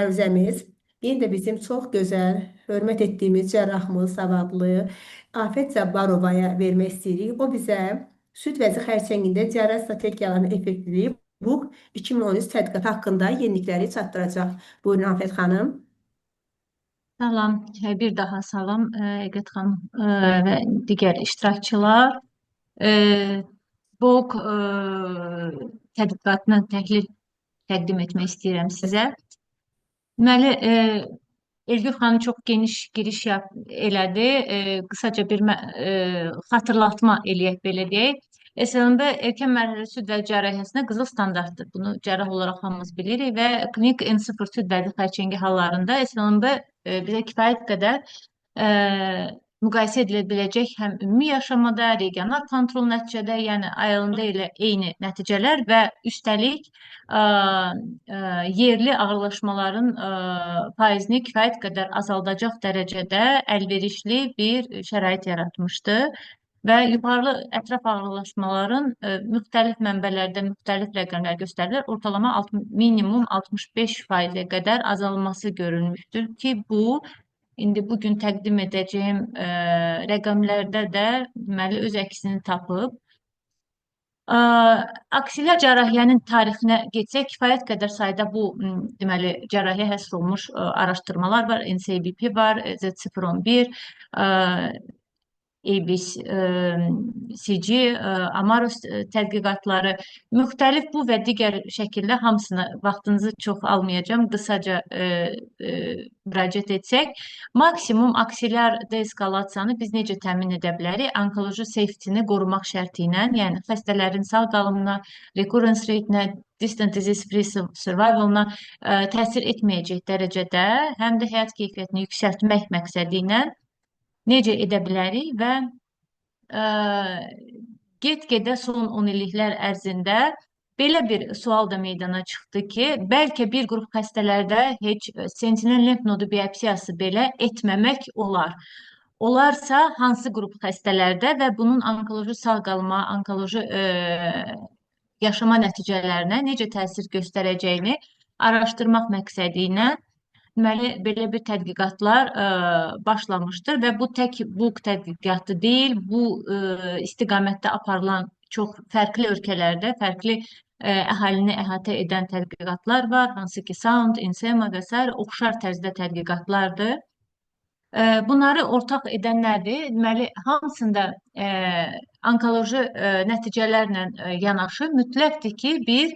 Məruzəmiz yenə də bizim çox gözəl, hörmət etdiyimiz cərrahımız, savadlı Afət Cabbarovaya vermək istəyirik. O bizə süd vəzi xərçəngində cərrah strategiyalarının effektivliyi BUQ 2013 tədqiqatı haqqında yenilikləri çatdıracaq. Buyurun Afət xanım. Salam, bir daha salam Eqət xanım və digər iştirakçılar. BOQ tədqiqatını təhlil təqdim etmək istəyirəm sizə. Deməli, Elgül xanım çox geniş giriş elədi. Qısaca bir xatırlatma eləyək, belə deyək. SLMB erkən mərhələ süd vəzi cərrahiyyəsində qızıl standartdır. Bunu cərrah olaraq hamımız bilirik və klinik N0 süd vəzi xərçəngi hallarında SLMB bizə kifayət qədər müqayisə edilə biləcək həm ümumi yaşamada, regional kontrol nəticədə, yəni ALND ilə eyni nəticələr və üstəlik yerli ağırlaşmaların faizini kifayət qədər azaldacaq dərəcədə əlverişli bir şərait yaratmışdı. Və yuxarı ətraf ağırlaşmaların müxtəlif mənbələrdə müxtəlif rəqəmlər göstərilir. Ortalama minimum 65%-ə qədər azalması görülmüşdür ki, bu indi bugün təqdim edəcəyim rəqəmlərdə də deməli öz əksini tapıb. Aksilər cərrahiyyənin tarixinə getsək, kifayət qədər sayda bu deməli cərrahiyyə həsr olunmuş araşdırmalar var. NCBP var, Z011, ABCG, Amaros tədqiqatları, müxtəlif bu və digər şəkildə hamısını vaxtınızı çox almayacağam, qısaca müraciət etsək, maksimum aksilər deeskalasiyanı biz necə təmin edə bilərik? Onkoloji safety-ni qorumaq şərti ilə, yəni xəstələrin sağ qalımına, recurrence rate-nə, distant disease free survival-na təsir etməyəcək dərəcədə, həm də həyat keyfiyyətini yüksəltmək məqsədi ilə necə edə bilərik və get-gedə son 10 illiklər ərzində belə bir sual da meydana çıxdı ki, bəlkə bir qrup xəstələrdə heç sentinel lenf nodu biopsiyası belə etməmək olar. Olarsa hansı qrup xəstələrdə və bunun onkoloji sağ qalma, onkoloji yaşama nəticələrinə necə təsir göstərəcəyini araşdırmaq məqsədi ilə deməli, belə bir tədqiqatlar başlamışdır və bu tək bu tədqiqatı deyil, bu istiqamətdə aparılan çox fərqli ölkələrdə fərqli əhalini əhatə edən tədqiqatlar var, hansı ki SOUND, INSEMA və sair oxşar tərzdə tədqiqatlardır. Bunları ortaq edən nədir? Deməli, hamısında onkoloji nəticələrlə yanaşı mütləqdir ki, bir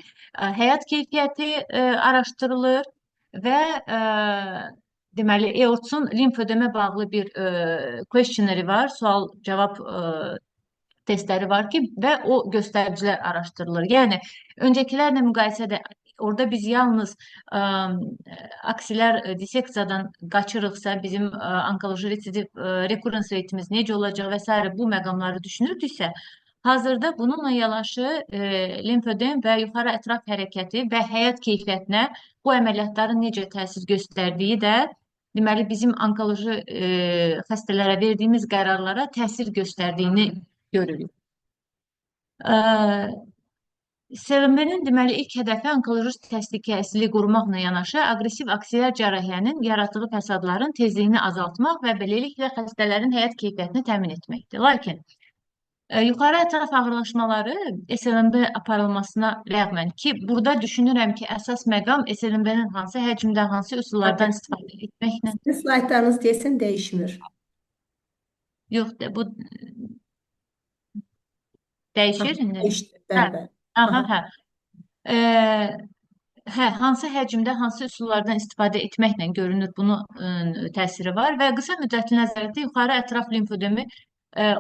həyat keyfiyyəti araşdırılır və deməli, EORTS-un limfödemə bağlı bir questionnaire var, sual-cavab testləri var ki, və o göstəricilər araşdırılır. Yəni, öncəkilərlə müqayisədə orada biz yalnız aksilər diseksiyadan qaçırıqsa, bizim onkoloji residiv recurrence rate-imiz necə olacaq və s. bu məqamları düşünürdüksə, hazırda bununla yanaşı limfödem və yuxarı ətraf hərəkəti və həyat keyfiyyətinə bu əməliyyatların necə təsir göstərdiyi də deməli, bizim onkoloji xəstələrə verdiyimiz qərarlara təsir göstərdiyini görürük. SLMB-nin deməli ilk hədəfi onkoloji təhlükəsizliyi qorumaqla yanaşı aqressiv aksilər cərrahiyyənin yaratdığı fəsadların tezliyini azaltmaq və beləliklə xəstələrin həyat keyfiyyətini təmin etməkdir. Lakin yuxarı ətraf ağırlaşmaları SLMB aparılmasına rəğmən ki, burada düşünürəm ki, əsas məqam SLMB-nin hansı həcmdə, hansı üsullardan istifadə etməklə. Sizin slaytlarınız deyəsən dəyişmir. Yox, bu dəyişir indi. Dəyişdi, bəli, bəli. Aha, hə. Hə, hansı həcmdə, hansı üsullardan istifadə etməklə görünür bunun təsiri var və qısa müddətli nəzarətdə yuxarı ətraf limfödemi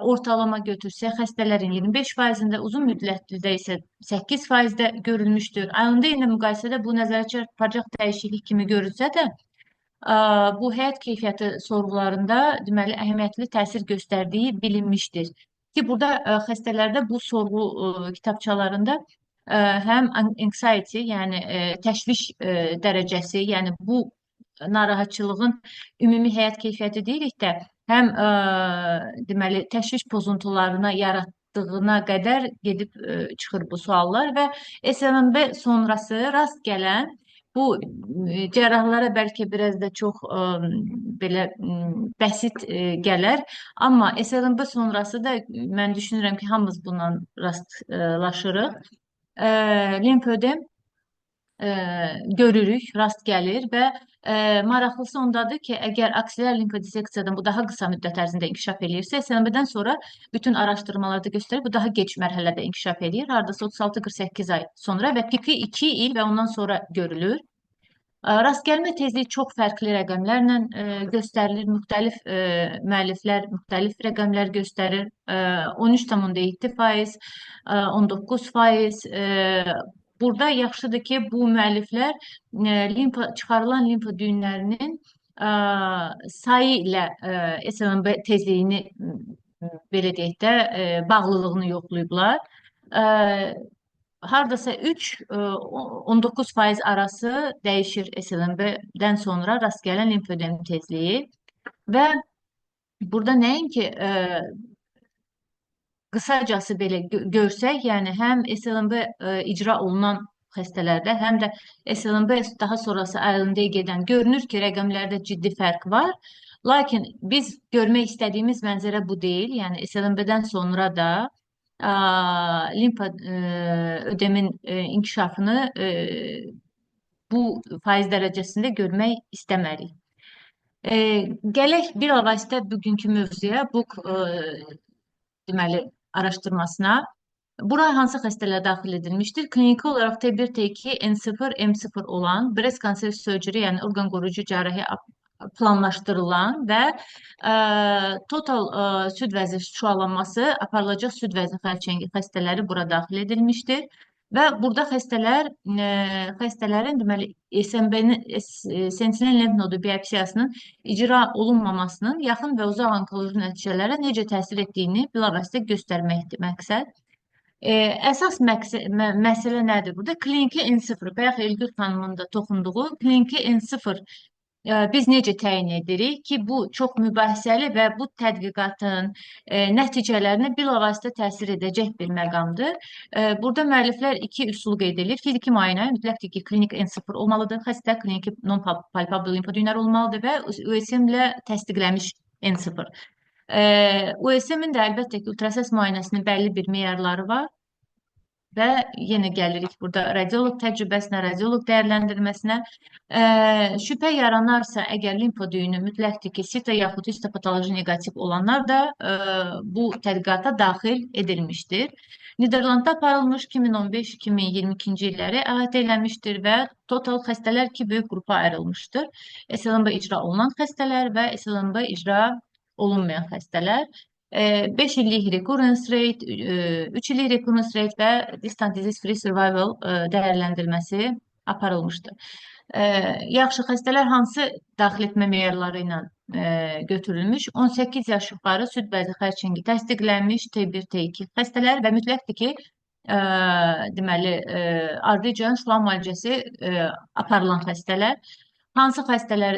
ortalama götürsək, xəstələrin 25%-də, uzun müddətlidə isə 8%-də görülmüşdür. ALND ilə müqayisədə bu nəzərə çarpacaq dəyişiklik kimi görünsə də, bu həyat keyfiyyəti sorğularında deməli, əhəmiyyətli təsir göstərdiyi bilinmişdir. Ki, burada xəstələrdə bu sorğu kitabçalarında həm anxiety, yəni təşviş dərəcəsi, yəni bu narahatçılığın ümumi həyat keyfiyyəti deyirik də, həm deməli, təşviş pozuntularına yaratdığına qədər gedib çıxır bu suallar və SLMB sonrası rast gələn Bu cərrahlara bəlkə biraz da çox belə bəsit gələr, amma SLNB sonrası da mən düşünürəm ki, hamımız bununla rastlaşırıq. Limfödem görürük, rast gəlir və maraqlısı ondadır ki, əgər aksiler limfodiseksiyadan bu daha qısa müddət ərzində inkişaf eləyirsə, SLNB-dən sonra bütün araşdırmalarda göstərir, bu daha gec mərhələdə inkişaf eləyir, hardasa 36-48 ay sonra və piki 2 il və ondan sonra görülür. Rast gəlmə tezliyi çox fərqli rəqəmlərlə göstərilir. Müxtəlif müəlliflər müxtəlif rəqəmlər göstərir. 13,7%, 19%. Burada yaxşıdır ki, bu müəlliflər çıxarılan limfa düyünlərinin sayı ilə SLNB tezliyini, belə deyək də, bağlılığını yoxlayıblar. Hardasa 3-19% arası dəyişir SLNB-dən sonra rast gələn limfödem tezliyi. Və burada nəinki qısacası belə görsək, yəni həm SLNB icra olunan xəstələrdə, həm də SLNB daha sonrası ALND-yə gedən görünür ki, rəqəmlərdə ciddi fərq var. Lakin biz görmək istədiyimiz mənzərə bu deyil. Yəni SLNB-dən sonra da limfa ödemin inkişafını bu faiz dərəcəsində görmək istəmərik. Gələk bilavasitə bugünkü mövzuya, bu deməli araşdırmasına. Bura hansı xəstələr daxil edilmişdir? Kliniki olaraq T1, T2, N0, M0 olan breast cancer surgery, yəni orqan qoruyucu cərrahi planlaşdırılan və total süd vəzi şüalanması aparılacaq süd vəzi xərçəngi xəstələri bura daxil edilmişdir. Və burada xəstələrin deməli SMB-nin sentinel lenf nodu biopsiyasının icra olunmamasının yaxın və uzaq onkoloji nəticələrə necə təsir etdiyini bilavasitə göstərməkdir məqsəd. Əsas məsələ nədir burada? Kliniki N0, bayaq Elgül xanımın da toxunduğu kliniki N0 biz necə təyin edirik ki, bu çox mübahisəli və bu tədqiqatın nəticələrinə bilavasitə təsir edəcək bir məqamdır. Burada müəlliflər iki üsul qeyd edir. Fiziki müayinə mütləqdir ki, klinik N0 olmalıdır, xəstə kliniki non-palpable limfodüyünlər olmalıdır və USM ilə təsdiqlənmiş N0. USM-in də əlbəttə ki, ultrasəs müayinəsinin bəlli bir meyarları var. Və yenə gəlirik burada radioloq təcrübəsinə, radioloq dəyərləndirməsinə. Şübhə yaranarsa, əgər limfodüyünü mütləqdir ki, sita yaxud histopatoloji neqativ olanlar da bu tədqiqata daxil edilmişdir. Niderlandda aparılmış 2015-2022-ci illəri əhatə eləmişdir və total xəstələr iki böyük qrupa ayrılmışdır. SLNB icra olunan xəstələr və SLNB icra olunmayan xəstələr. 5 illik recurrence rate, 3 illik recurrence rate və distant disease free survival dəyərləndirməsi aparılmışdır. Yaxşı, xəstələr hansı daxil etmə meyarları ilə götürülmüş? 18 yaş yuxarı süd vəzi xərçəngi təsdiqlənmiş T1, T2 xəstələr və mütləqdir ki, deməli, ardıcan şüa müalicəsi aparılan xəstələr. Hansı xəstələr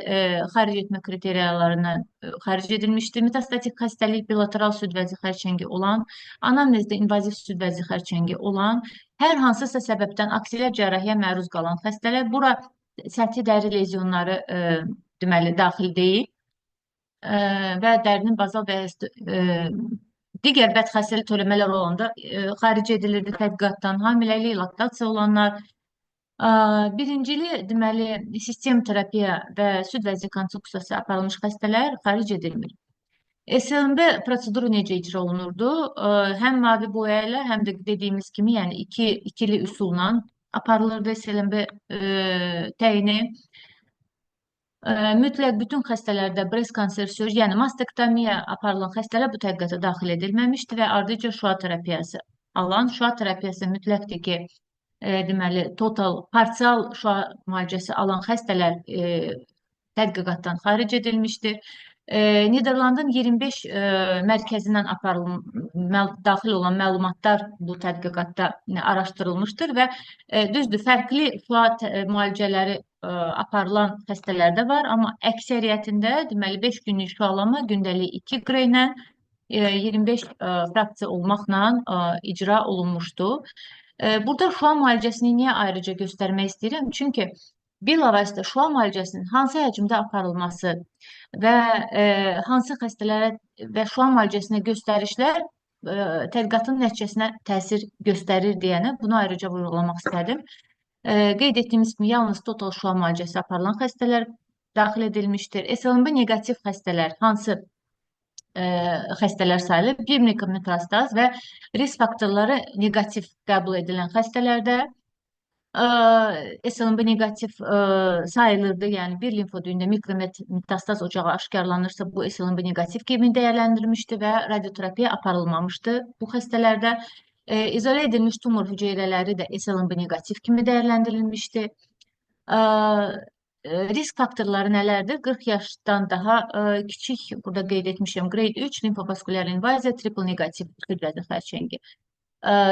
xaric etmə kriteriyalarından xaric edilmişdir? Metastatik xəstəlik, bilateral süd vəzi xərçəngi olan, anamnezdə invaziv süd vəzi xərçəngi olan, hər hansısa səbəbdən aksilər cərrahiyə məruz qalan xəstələr, bura səthi dəri lezyonları deməli, daxil deyil və dərinin bazal və digər bədxəstəli törəmələr olanda xaric edilirdi tədqiqatdan, hamiləlik, laktasiya olanlar. Birincili, deməli, sistem terapiya və süd vəzi rekonstruksiyası aparılmış xəstələr xaric edilmir. SLNB proseduru necə icra olunurdu? Həm mavi boya ilə, həm də dediyimiz kimi, yəni ikili üsulla aparılırdı SLNB təyini. Mütləq bütün xəstələrdə breast cancer surgery, yəni mastektomiya aparılan xəstələr bu tədqiqata daxil edilməmişdi və ardıca şüa terapiyası alan. Şüa terapiyası mütləqdir ki, deməli, total, parsial şüa müalicəsi alan xəstələr tədqiqatdan xaric edilmişdir. Niderlandın 25 mərkəzindən daxil olan məlumatlar bu tədqiqatda araşdırılmışdır və düzdür, fərqli şüa müalicələri aparılan xəstələrdə var, amma əksəriyyətində, deməli, 5 günlük şüalama gündəlik 2 qreylə 25 fraksiya olmaqla icra olunmuşdu. Burada şüa müalicəsini niyə ayrıca göstərmək istəyirəm? Çünki Bilavasitə şüa müalicəsinin hansı həcmdə aparılması və hansı xəstələrə və şüa müalicəsinə göstərişlər tədqiqatın nəticəsinə təsir göstərir deyənə bunu ayrıca vurğulamaq istədim. Qeyd etdiyimiz kimi yalnız total şüa müalicəsi aparılan xəstələr daxil edilmişdir. SLNB neqativ xəstələr hansı xəstələr sayılır? Bir mikrometastaz və risk faktorları neqativ qəbul edilən xəstələrdə SLNB neqativ sayılırdı. Yəni bir limfodüyündə mikrometastaz ocağı aşkarlanırsa, bu SLNB neqativ kimi dəyərləndirilmişdi və radioterapiya aparılmamışdı. Bu xəstələrdə izolə edilmiş tumor hüceyrələri də SLNB neqativ kimi dəyərləndirilmişdi. Risk faktorları nələrdir? 40 yaşdan daha kiçik, burada qeyd etmişəm, grade 3 limfovaskulyar invaziya, triple neqativ süd vəzi xərçəngi.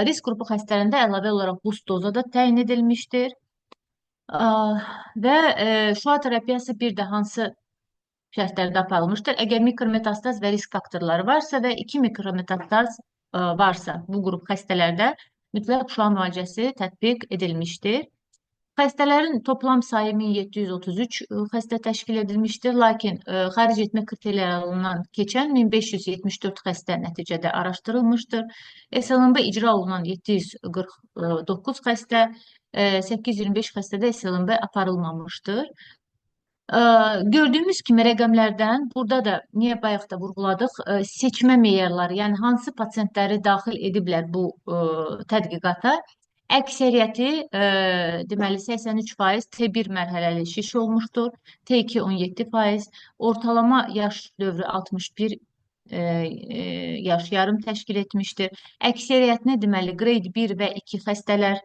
Risk qrupu xəstələrində əlavə olaraq boost doza da təyin edilmişdir. Və şüa terapiyası bir də hansı şərtlərdə aparılmışdır? Əgər mikrometastaz və risk faktorları varsa və 2 mikrometastaz varsa bu qrup xəstələrdə mütləq şüa müalicəsi tətbiq edilmişdir. Xəstələrin toplam sayı 1733 xəstə təşkil edilmişdir. Lakin xaric etmə kriteriyalarından keçən 1574 xəstə nəticədə araşdırılmışdır. SLNB icra olunan 749 xəstə, 825 xəstədə SLNB aparılmamışdır. Gördüyümüz kimi rəqəmlərdən burada da niyə bayaq da vurğuladıq, seçmə meyarları, yəni hansı pasiyentləri daxil ediblər bu tədqiqata, əksəriyyəti, deməli 83% T1 mərhələli şiş olmuşdur, T2 17%, ortalama yaş dövrü 61 yaş yarım təşkil etmişdir. Əksəriyyətini deməli grade 1 və 2 xəstələr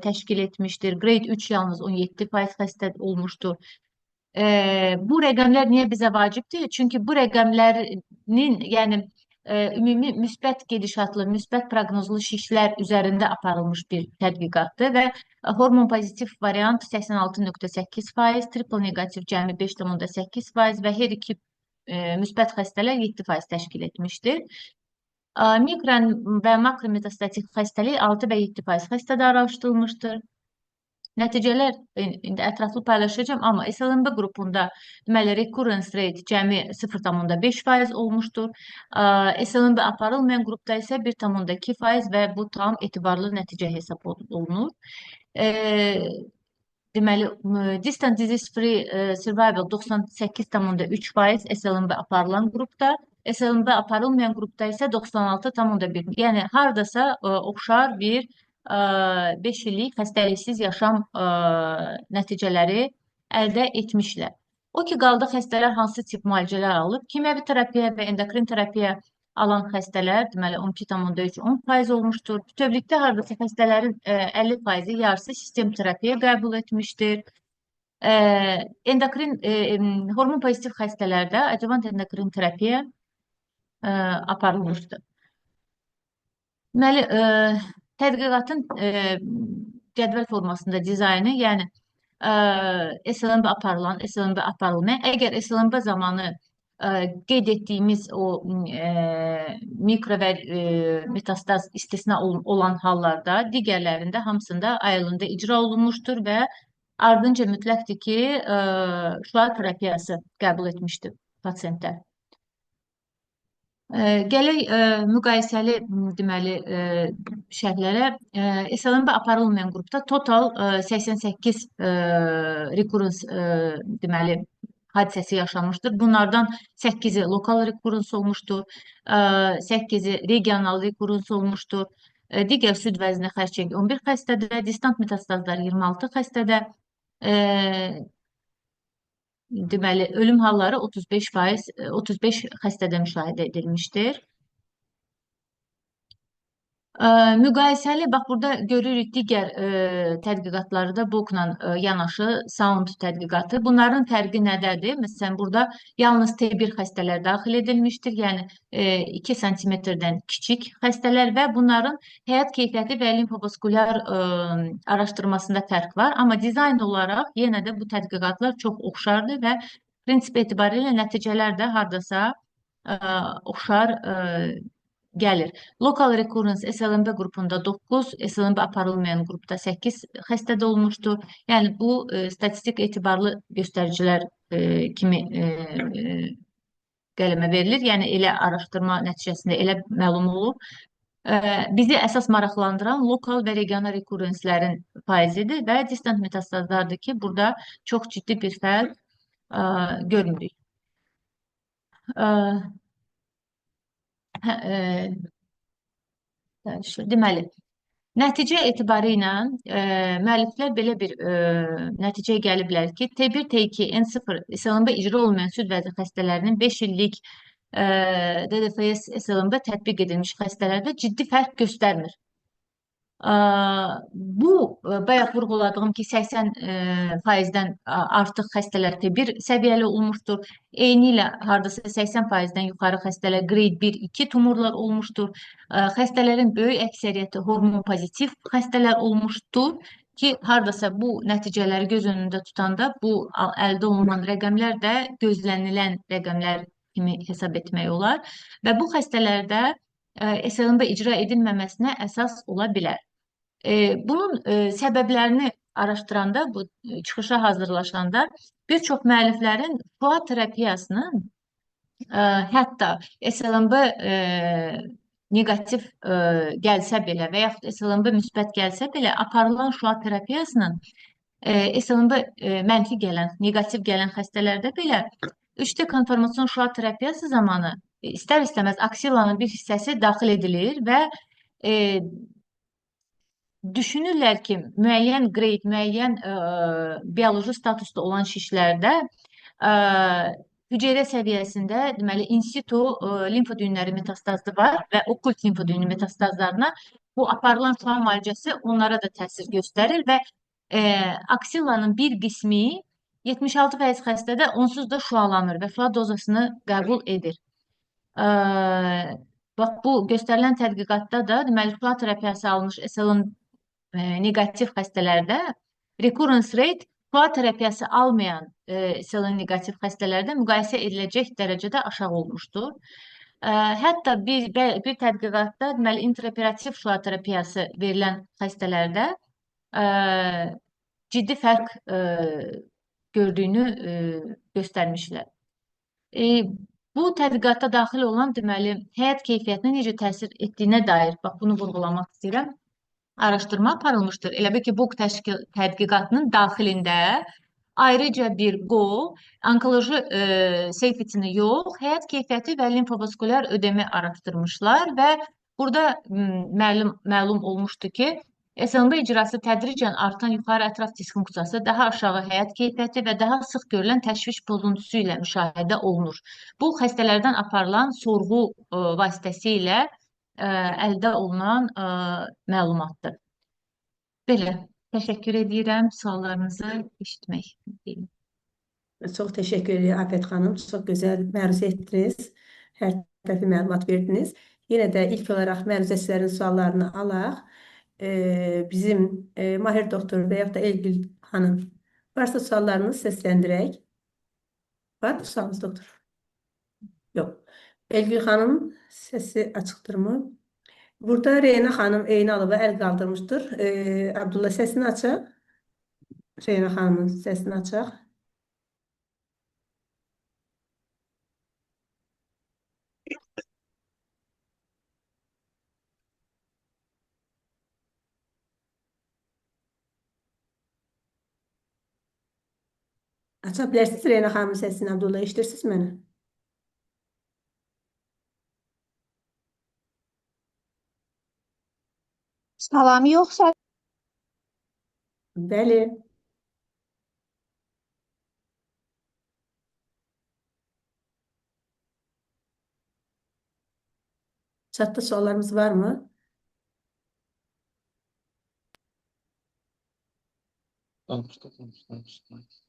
təşkil etmişdir. Grade 3 yalnız 17% xəstə olmuşdur. Bu rəqəmlər niyə bizə vacibdir? Çünki bu rəqəmlərin, yəni ümumi müsbət gedişatlı, müsbət proqnozlu şişlər üzərində aparılmış bir tədqiqatdır və hormon pozitiv variant 86,8%, triple neqativ cəmi 5,8% və hər iki müsbət xəstələr 7% təşkil etmişdir. Mikro və makrometastatik xəstəlik 6 və 7% xəstədə araşdırılmışdır. Nəticələr indi ətraflı paylaşacağam, amma SLNB qrupunda deməli recurrence rate cəmi 0,5% olmuşdur. SLNB aparılmayan qrupda isə 1,2% və bu tam etibarlı nəticə hesab olunur. Deməli, distant disease free survival 98,3% SLNB aparılan qrupda, SLNB aparılmayan qrupda isə 96,1. Yəni hardasa oxşar bir 5 illik xəstəliksiz yaşam nəticələri əldə etmişlər. O ki, qaldı xəstələr hansı tip müalicələr alıb? Kimyəvi terapiya və endokrin terapiya alan xəstələr, deməli 12,3, 10% olmuşdur. Bütövlükdə hardasa xəstələrin 50%-i yarısı sistem terapiya qəbul etmişdir. Endokrin, hormon pozitiv xəstələrdə adjuvant endokrin terapiya aparılmışdır. Deməli, tədqiqatın cədvəl formasında dizaynı, yəni SLNB aparılan, SLNB aparılmayan, əgər SLNB zamanı qeyd etdiyimiz o mikro və metastaz istisna olan hallarda, digərlərində hamısında ALND icra olunmuşdur və ardınca mütləqdir ki, şüa terapiyası qəbul etmişdir pasiyentlər. Gələk müqayisəli deməli, şərhlərə. SLNB aparılmayan qrupda total 88 recurrence deməli, hadisəsi yaşanmışdır. Bunlardan 8-i lokal recurrence olmuşdur, 8-i regional recurrence olmuşdur. Digər süd vəzini xərçəng 11 xəstədə, distant metastazlar 26 xəstədə, deməli, ölüm halları 35%, 35 xəstədə müşahidə edilmişdir. Müqayisəli, bax burada görürük digər tədqiqatları da BOK-la yanaşı SOUND tədqiqatı. Bunların fərqi nədədir? Məsələn, burada yalnız T1 xəstələr daxil edilmişdir. Yəni, 2 santimetrdən kiçik xəstələr və bunların həyat keyfiyyəti və limfovaskulyar araşdırmasında fərq var. Amma dizayn olaraq yenə də bu tədqiqatlar çox oxşardır və prinsip etibarilə nəticələr də hardasa oxşar gəlir. Local recurrence SLNB qrupunda 9, SLNB aparılmayan qrupda 8 xəstədə olmuşdur. Yəni bu statistik etibarlı göstəricilər kimi qələmə verilir. Yəni elə araşdırma nəticəsində elə məlum olub. Bizi əsas maraqlandıran lokal və regional rekurrenslərin faizidir və distant metastazlardır ki, burada çox ciddi bir fərq görmürük. Deməli, nəticə etibarı ilə müəlliflər belə bir nəticəyə gəliblər ki, T1, T2, N0 SLNB icra olmayan süd vəzi xəstələrinin 5 illik DDFS SLNB tətbiq edilmiş xəstələrdə ciddi fərq göstərmir. Bu, bayaq vurğuladığım ki, 80 faizdən artıq xəstələr T1 səviyyəli olmuşdur. Eynilə hardasa 80 faizdən yuxarı xəstələr grade 1-2 tumorlar olmuşdur. Xəstələrin böyük əksəriyyəti hormon pozitiv xəstələr olmuşdur ki, hardasa bu nəticələri göz önündə tutanda bu əldə olunan rəqəmlər də gözlənilən rəqəmlər kimi hesab etmək olar və bu xəstələrdə SLNB icra edilməməsinə əsas ola bilər. Bunun səbəblərini araşdıranda, bu çıxışa hazırlaşanda bir çox müəlliflərin şua terapiyasının hətta SLNB neqativ gəlsə belə və yaxud SLNB müsbət gəlsə belə aparılan şua terapiyasının SLNB mənfi gələn, neqativ gələn xəstələrdə belə 3D konformasion şua terapiyası zamanı istər-istəməz aksilanın bir hissəsi daxil edilir və düşünürlər ki, müəyyən grade, müəyyən bioloji statusda olan şişlərdə hüceyrə səviyyəsində deməli in situ limfa düyünləri metastazı var və okult limfa düyünü metastazlarına bu aparılan şua müalicəsi onlara da təsir göstərir və aksilanın bir qismi 76% xəstədə onsuz da şüalanır və şua dozasını qəbul edir. Bax, bu göstərilən tədqiqatda da deməli şua terapiyası almış SLN neqativ xəstələrdə recurrence rate şua terapiyası almayan SLN neqativ xəstələrdə müqayisə ediləcək dərəcədə aşağı olmuşdur. Hətta bir tədqiqatda deməli intraoperativ şua terapiyası verilən xəstələrdə ciddi fərq gördüyünü göstərmişlər. Bu tədqiqata daxil olan deməli həyat keyfiyyətinə necə təsir etdiyinə dair, bax bunu vurğulamaq istəyirəm. Araşdırma aparılmışdır. Elə bil ki, bu tədqiqatının daxilində ayrıca bir qol onkoloji safety-ni yox, həyat keyfiyyəti və limfovaskulyar ödemi araşdırmışlar və burada məlum olmuşdu ki, SLNB icrası tədricən artan yuxarı ətraf disfunksiyası, daha aşağı həyat keyfiyyəti və daha sıx görülən təşviş pozuntusu ilə müşahidə olunur. Bu, xəstələrdən aparılan sorğu vasitəsilə əldə olunan məlumatdır. Belə, təşəkkür edirəm suallarınızı eşitmək istəyirəm. Çox təşəkkür edirəm Afət xanım. Çox gözəl məruzə etdiniz. Hər tərəfli məlumat verdiniz. Yenə də ilk olaraq məruzəçilərin suallarını alaq. Bizim Mahir doktor və yaxud da Elgül xanım varsa suallarınızı səsləndirək. Var mı sualınız doktor? Yox. Elgül xanım səsi açıqdır mı? Burada Reyna xanım Eynalova əl qaldırmışdır. Abdullah səsini açaq. Reyna xanımın səsini açaq. Aça bilərsiniz Reyna xanımın səsini Abdullah, eşidirsiniz məni? Salam, yoxsa Bəli. Chatda suallarımız var mı? Danışdı, danışdı, danışdı.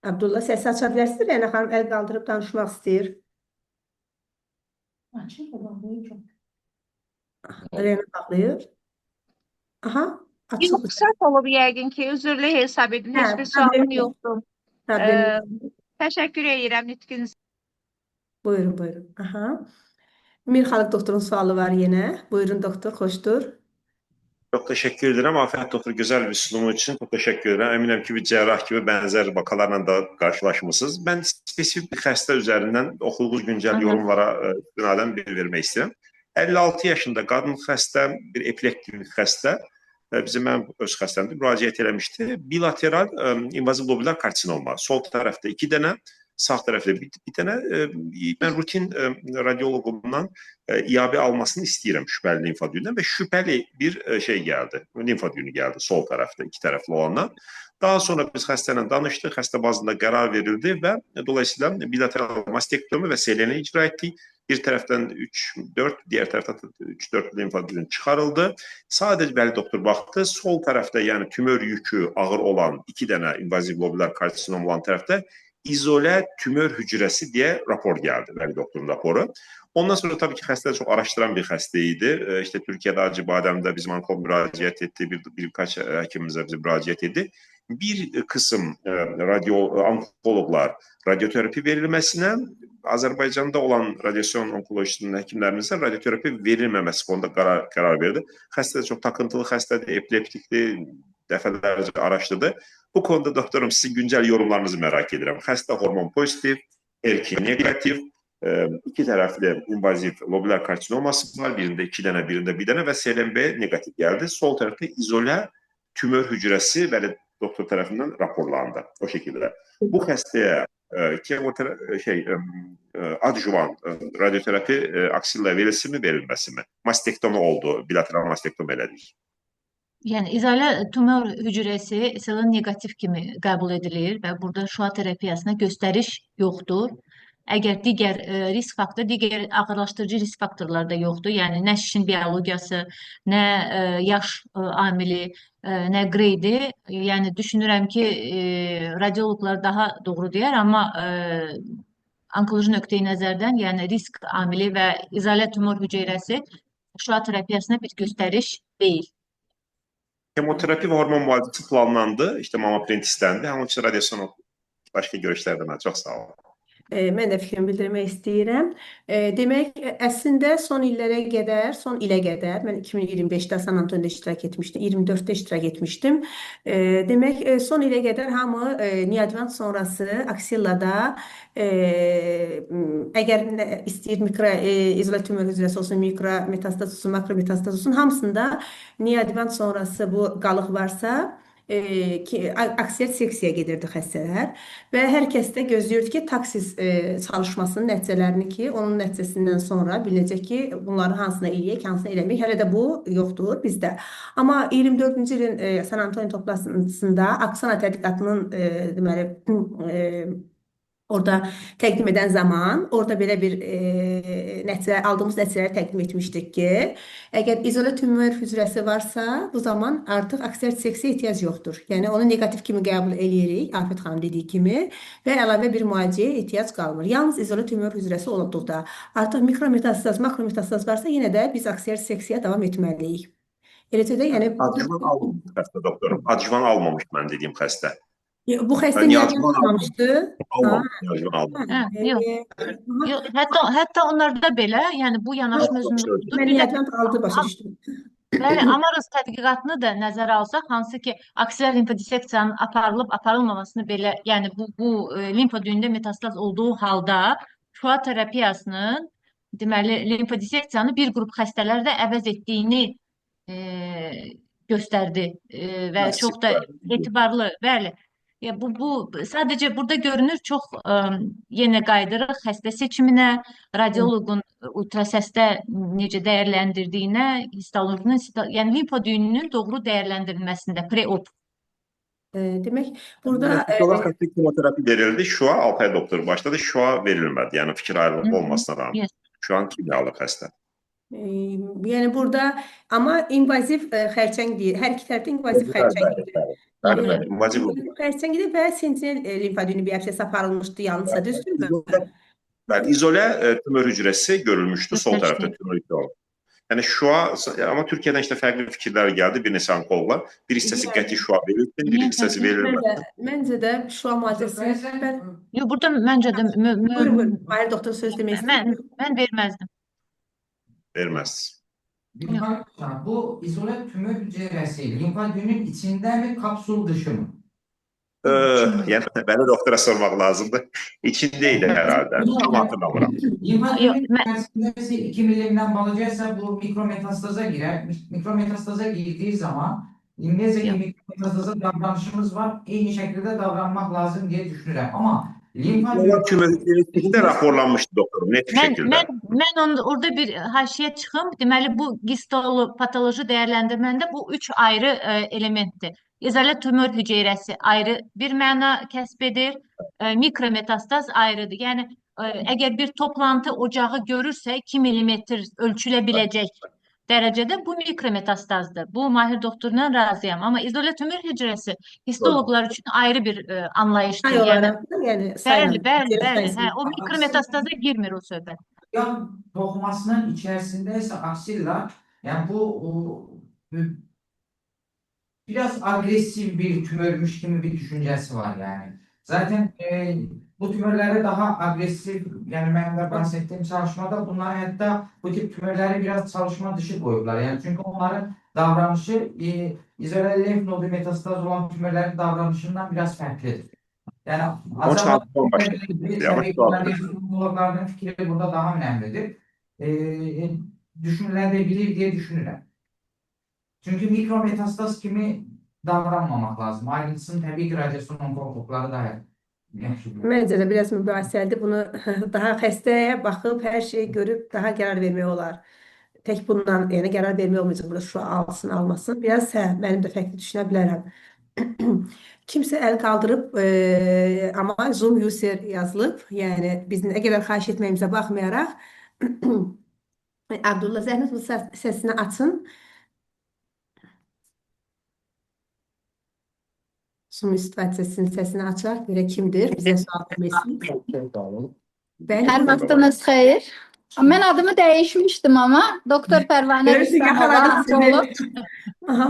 Abdullah səsi aça bilərsiniz. Reyna xanım əl qaldırıb danışmaq istəyir. Reyna bağlayır. Aha, açıldı. yox, səhv olub yəqin ki, üzrlü hesab edin. Hə, Heç bir sualım problem yox. yoxdur. Problem Ee, Təşəkkür edirəm nitqiniz. Buyurun, buyurun. Aha. Mirxalıq doktorun sualı var yenə. Buyurun doktor, xoşdur. Çok teşekkür ederim. Afet doktor güzel bir sunumu için çok teşekkür ederim. Eminim ki bir cerrah gibi benzer vakalarla da karşılaşmışsınız. Ben spesifik bir xəstə üzerinden okuduğunuz güncel yorumlara istinaden bir vermek istedim. 56 yaşında qadın xəstə, bir epileptik xəstə bizim mənim öz xəstəmdir, müraciət eləmişdi. Bilateral invaziv lobular karsinoma. Sol tərəfdə 2 dənə, sağ tərəfdə bir dənə. Mən rutin radioloqumdan IAB almasını istəyirəm şübhəli limfa düyündən və şübhəli bir şey gəldi. Limfa düyünü gəldi sol tərəfdə, iki tərəfli olandan. Daha sonra biz xəstə ilə danışdıq, xəstə bazında qərar verildi və dolayısıyla bilateral mastektomi və SLN icra etdik. Bir tərəfdən 3-4, digər tərəfdən 3-4 limfa düyünü çıxarıldı. Sadəcə bəli doktor baxdı, sol tərəfdə, yəni tümör yükü ağır olan 2 dənə invaziv lobular karsinom olan tərəfdə izolə tümör hücrəsi deyə rapor gəldi, bəli doktorun raporu. Ondan sonra tabii ki xəstə çox araşdıran bir xəstə idi. İşte Türkiye'de Acıbadem'de bizim onkolog müraciət etdi, birkaç həkimimizə bize müraciət etdi. Bir kısım onkologlar radyoterapi verilməsinə, Azərbaycanda olan radyasyon onkolojisinin həkimlərimizə radyoterapi verilməməsi konuda qərar verdi. Xəstə də çox takıntılı xəstədir, epileptikdir, dəfələrcə araşdırdı. Bu konuda doktorum sizin güncel yorumlarınızı merak edirəm. Xəstə hormon pozitif, erkin negatif, iki tərəfli invaziv lobular karsinoması var. Birində 2 dənə, birində 1 dənə və SLNB negatif gəldi. Sol tərəfdə izolə tümör hücrəsi bəli doktor tərəfindən raporlandı. O şekilde. Bu xəstəyə adjuvan radyoterapi aksilla verilsin mi, verilməsi mi? Mastektomi oldu, bilateral mastektomi elədik. Yəni izolə tumor hücrəsi SLN negativ kimi qəbul edilir və burada şüa terapiyasına göstəriş yoxdur. Əgər digər risk faktoru, digər ağırlaşdırıcı risk faktorları da yoxdur. Yəni nə şişin biologiyası, nə yaş amili, nə qreydi. Yəni düşünürəm ki, radioloqlar daha doğru deyər, amma onkoloji nöqteyi nəzərdən, yəni risk amili və izolə tumor hüceyrəsi şüa terapiyasına bir göstəriş deyil. Kemoterapi ve hormon mualicesi planlandı. İşte mama print istendi. Onun için radyasyon başka görüşlerden var. Çok sağ olun. Mən də fikrimi bildirmək istəyirəm. Demək, əslində son illərə qədər, son ilə qədər, mən 2025-də San Antonio'da iştirak etmişdim, 24-də iştirak etmişdim. Demək, son ilə qədər hamı neoadjuvant sonrası aksillada əgər istəyir mikro izolə tümör hücrəsi olsun, mikrometastaz olsun, makrometastaz olsun, hamısında neoadjuvant sonrası bu qalıq varsa, aksiyer seksiyaya gedirdi xəstələr və hər kəs də gözləyirdi ki, taksis çalışmasının nəticələrini ki, onun nəticəsindən sonra bilinəcək ki, bunları hansına eləyək, hansına eləməyək. Hələ də bu yoxdur bizdə. Amma 24-cü ilin San Antonio toplantısında Aksana tədqiqatının deməli orada təqdim edən zaman orada belə bir nəticə aldığımız nəticələri təqdim etmişdik ki, əgər izolə tümör hücrəsi varsa, bu zaman artıq aksiyer seksiya ehtiyac yoxdur. Yəni onu neqativ kimi qəbul eləyirik, Afət xanım dediyi kimi və əlavə bir müalicəyə ehtiyac qalmır. Yalnız izolə tümör hücrəsi olduqda artıq mikrometastaz, makrometastaz varsa yenə də biz aksiyer seksiyaya davam etməliyik. Eləcə də yəni Adjuvan almamış xəstə doktorum. Adjuvan almamış mən dediyim xəstə. Bu xəstə niyə almamışdı? Almamış, adjuvan almamış. Hə, yox. Yox, hətta onlarda belə, yəni bu yanaşma özündə yoxdur. Mən niyyətlə aldı başa düşdüm. Bəli, Amaros tədqiqatını da nəzərə alsaq, hansı ki, aksiler limfodiseksiyanın aparılıb aparılmamasını belə, yəni bu limfa düyündə metastaz olduğu halda şüa terapiyasının deməli limfodiseksiyanı bir qrup xəstələrdə əvəz etdiyini göstərdi və çox da etibarlı, bəli. Ya bu sadəcə burada görünür çox yenə qayıdırıq xəstə seçiminə, radioloqun ultrasəsdə necə dəyərləndirdiyinə, histolojinin, yəni limfa düyününün doğru dəyərləndirilməsində pre-op. Demək, burada xəstə kemoterapi verildi, şua Alpay doktor başladı, şua verilmədi. Yəni fikir ayrılığı olmasına rağmen. Yes. Şu an kimyalı xəstə. Yəni burada amma invaziv xərçəng deyil. Hər iki tərəfdə invaziv xərçəng. Bəli, bəli, invaziv xərçəng və sentinel limfa düyünü biopsiyası aparılmışdı yalnızsa, düzdürmü? Bəli, izolə tümör hücrəsi görülmüşdü. Sol tərəfdə tümör hücrəsi. Yəni şua, amma Türkiyədən işte fərqli fikirlər gəldi bir neçə onkoloqlar. Bir hissəsi Yəni qəti şua verilsin, bir Niyə hissəsi fərqli? verilməsin. Məncə də şua müalicəsi Bəzən mən Yox, burada məncə də buyurun, buyurun. Mahir doktor söz demək istəyir. mən verməzdim. Verməz. Birkan hocam, bu izole tümör hücresi limfadünün içinde mi kapsul dışı mı? Yəni bəli doktora sormaq lazımdır. İçindeydi herhalde. Tam hatırlamıram. Limfadünün Yox, mən içerisindeyse 2 milimden balacaysa bu mikrometastaza girer. Mikrometastaza girdiği zaman neyse ki Yox. mikrometastaza davranışımız var. Eyni şekilde davranmak lazım diye düşünürəm. Ama limfadünün Onlar tümör hücresi raporlanmıştı doktorum net bir Mən şekilde. mən mən onu orada bir haşiyə çıxım. Deməli bu histopatoloji dəyərləndirməndə bu üç ayrı elementdir. İzolə tümör hüceyrəsi ayrı bir məna kəsb edir. Mikrometastaz ayrıdır. Yəni əgər bir toplantı ocağı görürsə 2 millimetr ölçülə biləcək dərəcədə bu mikrometastazdır. Bu Mahir doktorla razıyam. Amma izolə tümör hücrəsi histoloqlar üçün ayrı bir anlayışdır. Say Yəni olaraq da, yəni bəli, sayla, bəli, hüceyrə bəli. Hə, sayısını. o mikrometastaza girmir o söhbət. yan dokumasının içerisindeyse aksilla, yani bu biraz agresif bir tümörmüş gibi bir düşüncesi var yani. Zaten bu tümörlere daha agresif, yani ben de bahsettiğim çalışmada bunlar hatta bu tip tümörleri biraz çalışma dışı koydular. Yani çünkü onların davranışı izole lenf nodu metastaz olan tümörlerin davranışından biraz farklıdır. Yani Onun için acaba altından başladı. Ama tabii şu an onkologların fikri burada daha önemlidir. E, düşünülebilir diye düşünürəm. Çünkü mikrometastaz kimi davranmamak lazım. Ayrıntısını təbii ki, radyasyon onkologları daha yaxşı bilir. Məncə də biraz mübahisəlidir. Bunu daha xəstəyə baxıb, hər şeyi görüb daha qərar vermək olar. Tək bundan, yəni qərar vermək olmayacaq. Burada şua alsın, almasın. Biraz hə, mənim də fərqli düşünə bilərəm. Kimsə əl qaldırıb, amma Zoom user yazılıb. Yəni biz nə qədər xahiş etməyimizə baxmayaraq Abdullah zəhmət olmasa səsini açın. Zoom istifadəçisinin səsini açaq, görək kimdir, bizə sual vermək istəyir. Bəli, Hər buyurun. vaxtınız xeyir. Mən adımı dəyişmişdim amma Doktor Pərvanə Görürsün, Rüstəmova yaxaladıq sizi. onkolog. Aha.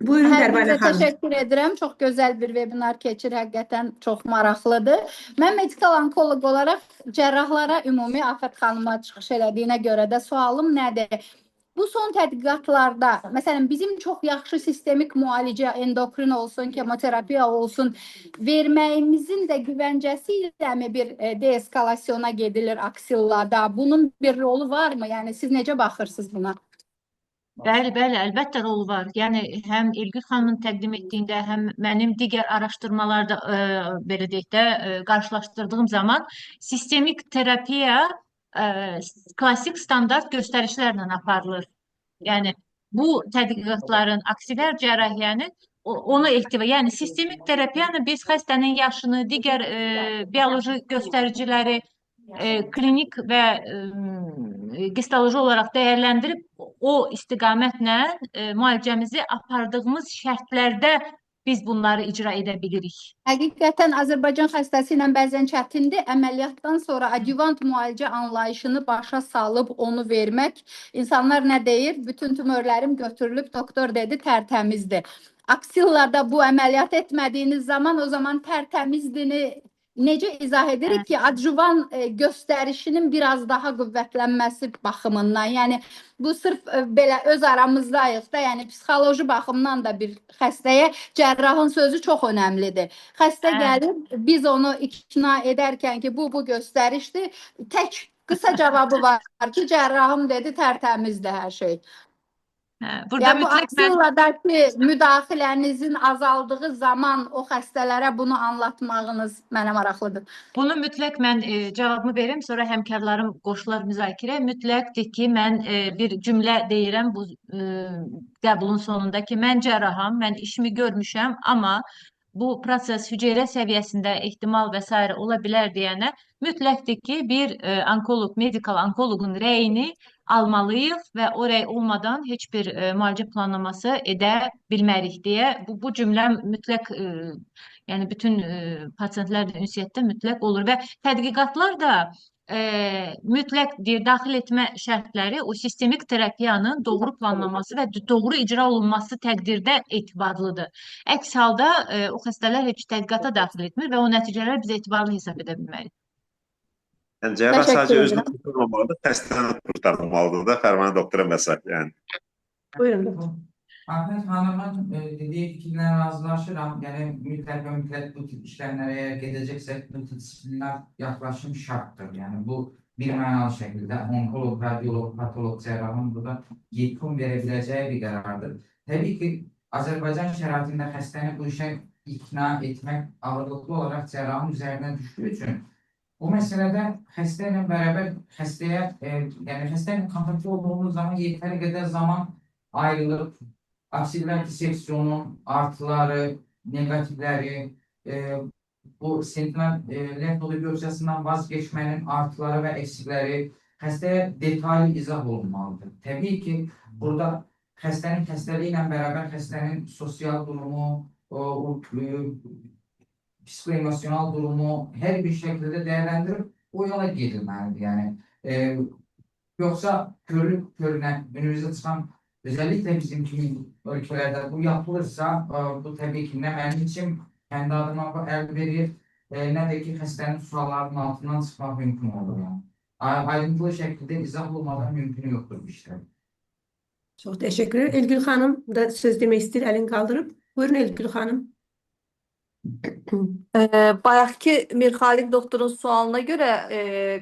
Buyurun Hər Pərvanə birinizə xanım. təşəkkür edirəm. Çox gözəl bir webinar keçir, həqiqətən çox maraqlıdır. Mən medikal onkoloq olaraq cərrahlara ümumi Afət xanıma çıxış elədiyinə görə də sualım nədir? Bu son tədqiqatlarda, məsələn, bizim çox yaxşı sistemik müalicə, endokrin olsun, kemoterapiya olsun, verməyimizin də güvəncəsi ilə mi bir deeskalasyona gedilir aksillada? Bunun bir rolu varmı? Yəni siz necə baxırsınız buna? Bəli, bəli, əlbəttə rolu var. Yəni həm Elgül xanımın təqdim etdiyində, həm mənim digər araşdırmalarda belə deyək də qarşılaşdırdığım zaman sistemik terapiya klassik standart göstərişlərlə aparılır. Yəni bu tədqiqatların aksilər cərrahiyyənin onu ehtiva, yəni sistemik terapiyanı biz xəstənin yaşını, digər bioloji göstəriciləri klinik və histoloji olaraq dəyərləndirib o istiqamətlə müalicəmizi apardığımız şərtlərdə biz bunları icra edə bilirik. Həqiqətən Azərbaycan xəstəsi ilə bəzən çətindir. Əməliyyatdan sonra adjuvant müalicə anlayışını başa salıb onu vermək. İnsanlar nə deyir? Bütün tümörlərim götürülüb, doktor dedi, tərtəmizdir. Aksillada bu əməliyyat etmədiyiniz zaman o zaman tərtəmizdini necə izah edirik ki, adjuvan göstərişinin biraz daha qüvvətlənməsi baxımından, yəni bu sırf belə öz aramızdayıq da, yəni psixoloji baxımdan da bir xəstəyə cərrahın sözü çox önəmlidir. Xəstə gəlir, biz onu ikna edərkən ki, bu göstərişdir, tək qısa cavabı var ki, cərrahım dedi, tərtəmizdir hər şey. Burada Yəni bu mütləq mən aksilladakı müdaxilənizin azaldığı zaman o xəstələrə bunu anlatmağınız mənə maraqlıdır. Bunu mütləq mən cavabımı verim, sonra həmkarlarım qoşular müzakirəyə. Mütləqdir ki, mən bir cümlə deyirəm bu qəbulun sonunda ki, mən cərraham, mən işimi görmüşəm, amma bu proses hüceyrə səviyyəsində ehtimal və sairə ola bilər deyənə mütləqdir ki, bir onkoloq, medikal onkoloqun rəyini almalıyıq və o rəy olmadan heç bir müalicə planlaması edə bilmərik deyə bu cümləm mütləq yəni bütün pasientlərlə ünsiyyətdə mütləq olur və tədqiqatlar da Mütləq deyir, daxil etmə şərtləri o sistemik terapiyanın doğru planlanması və doğru icra olunması təqdirdə etibarlıdır. Əks halda o xəstələr heç tədqiqata daxil etmir və o nəticələr biz etibarlı hesab edə bilmərik. Yəni cərrah Təşəkkür sadəcə özünü edirəm. qurtarmamalıdır, xəstəni qurtarmalıdır da Fərmanə doktora məsəl. Yəni Buyurun doktor. Afət Hanımın dediyi fikirlə razılaşıram. Yəni mütləq və mütləq bu tip işlemlərə eğer gedəcəksək multidisipliner yaklaşım şarttır. Yəni bu bir mənalı şəkildə onkolog, radyolog, patolog, cərrahın burada yekun verə biləcəyi bir qərardır. Təbii ki, Azərbaycan şəraitində xəstəni bu işə ikna etmək ağırlıqlı olaraq cərrahın üzərinə düşdüyü üçün bu məsələdə xəstə ilə bərabər xəstəyə, yəni xəstə ilə kontaktlı olduğumuz zaman yetəri qədər zaman ayrılıb aksiller diseksiyonun artıları, negatifləri, bu sentinel lenf nodu biyopsiyasından vazgeçmənin artıları və eksikləri xəstəyə detaylı izah olunmalıdır. Təbii ki, burada xəstənin xəstəliyi ilə bərabər xəstənin sosial durumu, o psikoemosional durumu hər bir şəkildə dəyərləndirib o yola gedilməlidir. Yəni yoxsa körlük körünə önümüzə çıxan özellikle bizim kimi ölkəlerde bu yapılırsa bu təbii ki nə mənim üçün kendi adıma bu əl verir nə də ki xəstənin suallarının altından çıxmaq mümkün olur yəni. Ayrıntılı şəkildə izah olmadan mümkünü yoxdur bu işlərin. Çox təşəkkür ederim. Elgül xanım da söz demək istəyir, əlini qaldırıb. Buyurun Elgül xanım. Bayaqki Mirxaliq doktorun sualına görə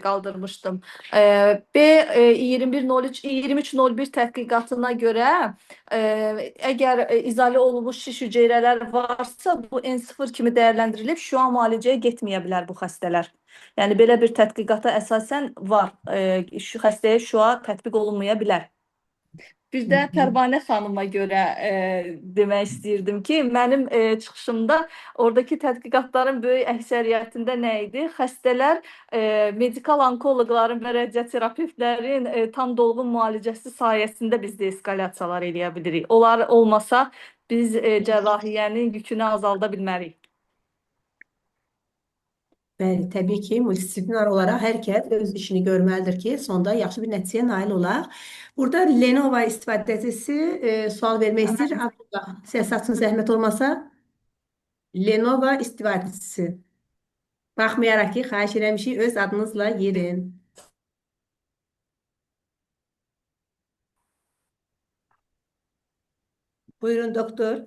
qaldırmışdım. B 2103 2301 tədqiqatına görə əgər izolə olunmuş şiş hüceyrələr varsa, bu N0 kimi dəyərləndirilib, şüa müalicəyə getməyə bilər bu xəstələr. Yəni belə bir tədqiqata əsasən var. Şu xəstəyə şüa tətbiq olunmaya bilər. Bir də Pərvanə xanıma görə demək istəyirdim ki, mənim çıxışımda oradakı tədqiqatların böyük əksəriyyətində nə idi? Xəstələr medikal onkoloqların və radioterapevtlərin tam dolğun müalicəsi sayəsində biz deeskalyasiyalar eləyə bilirik. Onlar olmasa biz cərrahiyyənin yükünü azalda bilmərik. Bəli, təbii ki, multidisiplinar olaraq hər kəs öz işini görməlidir ki, sonda yaxşı bir nəticəyə nail olaq. Burada Lenovo istifadəçisi sual vermək istəyir. Abdullah, səs açın zəhmət olmasa. Lenovo istifadəçisi. Baxmayaraq ki, xahiş eləmişik, öz adınızla girin. Buyurun doktor.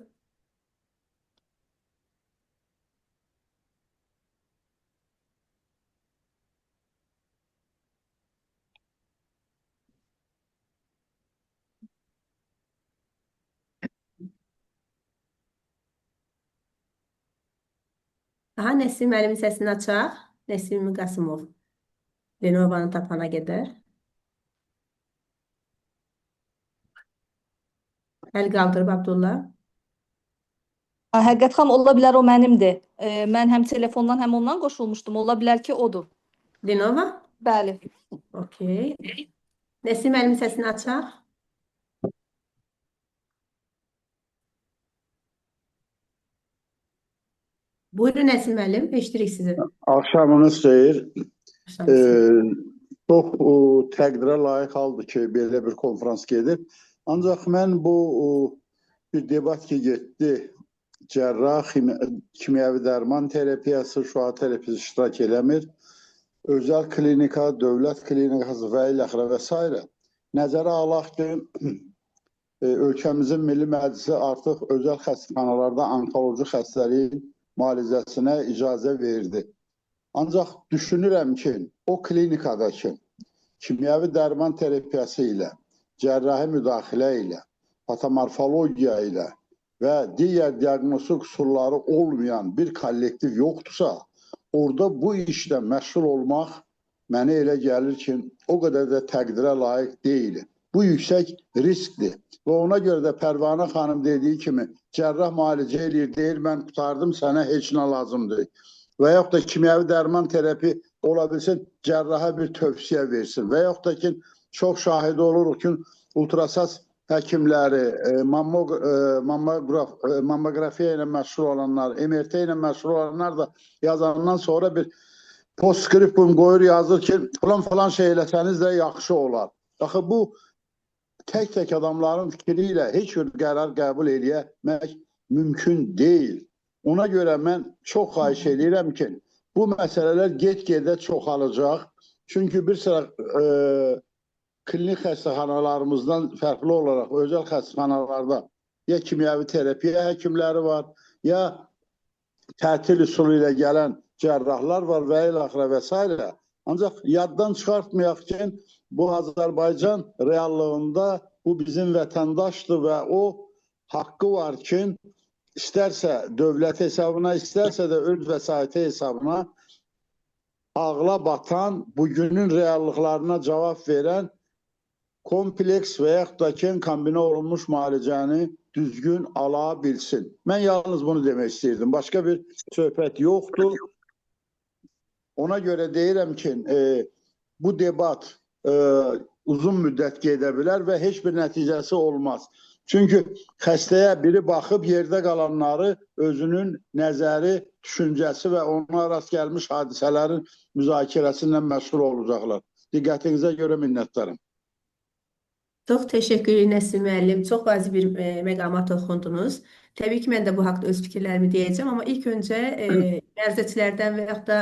Aha, Nəsim müəllimin səsini açaq. Nəsim Qasımov. Lenovo-nu tapana qədər. Əl qaldırıb Abdullah. Həqiqət xanım, ola bilər o mənimdir. Mən həm telefondan, həm ondan qoşulmuşdum. Ola bilər ki, odur. Lenovo? Bəli. Okey. Nəsim müəllimin səsini açaq. Buyurun Nəsim müəllim, eşidirik sizi. Axşamınız xeyir. Axşamınız xeyir. Çox təqdirə layiq haldır ki, belə bir konfrans gedir. Ancaq mən bu bir debat ki getdi, cərrah, kimyəvi dərman terapiyası, şüa terapiyası iştirak eləmir. Özəl klinika, dövlət klinikası və ilaxırı və s. Nəzərə alaq ki, ölkəmizin Milli Məclisi artıq özəl xəstəxanalarda onkoloji xəstəliyin müalicəsinə icazə verdi. Ancaq düşünürəm ki, o klinikadakı kimyəvi dərman terapiyası ilə, cərrahi müdaxilə ilə, patomorfologiya ilə və digər diaqnostik üsulları olmayan bir kollektiv yoxdursa, orada bu işlə məşğul olmaq mənə elə gəlir ki, o qədər də təqdirə layiq deyil. Bu yüksək riskdir və ona görə də Pərvanə xanım dediyi kimi cərrah müalicə eləyir, deyir mən qurtardım, sənə heç nə lazım deyil. Və yaxud da kimyəvi dərman terapi ola bilsin, cərraha bir tövsiyə versin. Və yaxud da ki, çox şahid oluruq ki, ultrasas həkimləri, mammoqrafiya ilə məşğul olanlar, MRT ilə məşğul olanlar da yazandan sonra bir Postscriptum qoyur, yazır ki, falan falan şey eləsəniz də yaxşı olar. Axı bu tək-tək adamların fikri ilə heç bir qərar qəbul eləmək mümkün deyil. Ona görə mən çox xahiş eləyirəm ki, bu məsələlər get-gedə çoxalacaq. Çünki bir sıra klinik xəstəxanalarımızdan fərqli olaraq özəl xəstəxanalarda ya kimyəvi terapiya həkimləri var, ya tətil üsulu ilə gələn cərrahlar var və ilaxıra və s. Ancaq yaddan çıxartmayaq ki, bu Azərbaycan reallığında bu bizim vətəndaşdır və o haqqı var ki, istərsə dövlət hesabına, istərsə də öz vəsaiti hesabına ağla batan, bugünün reallıqlarına cavab verən kompleks və yaxud da ki, kombinə olunmuş müalicəni düzgün ala bilsin. Mən yalnız bunu demək istəyirdim. Başqa bir söhbət yoxdur. Ona görə deyirəm ki, bu debat uzun müddət gedə bilər və heç bir nəticəsi olmaz. Çünki xəstəyə biri baxıb yerdə qalanları özünün nəzəri, düşüncəsi və ona rast gəlmiş hadisələrin müzakirəsi ilə məşğul olacaqlar. Diqqətinizə görə minnətdaram. Çox təşəkkür edirəm Nəsim müəllim. Çox vacib bir məqama toxundunuz. Təbii ki, mən də bu haqda öz fikirlərimi deyəcəm, amma ilk öncə məruzəçilərdən və yaxud da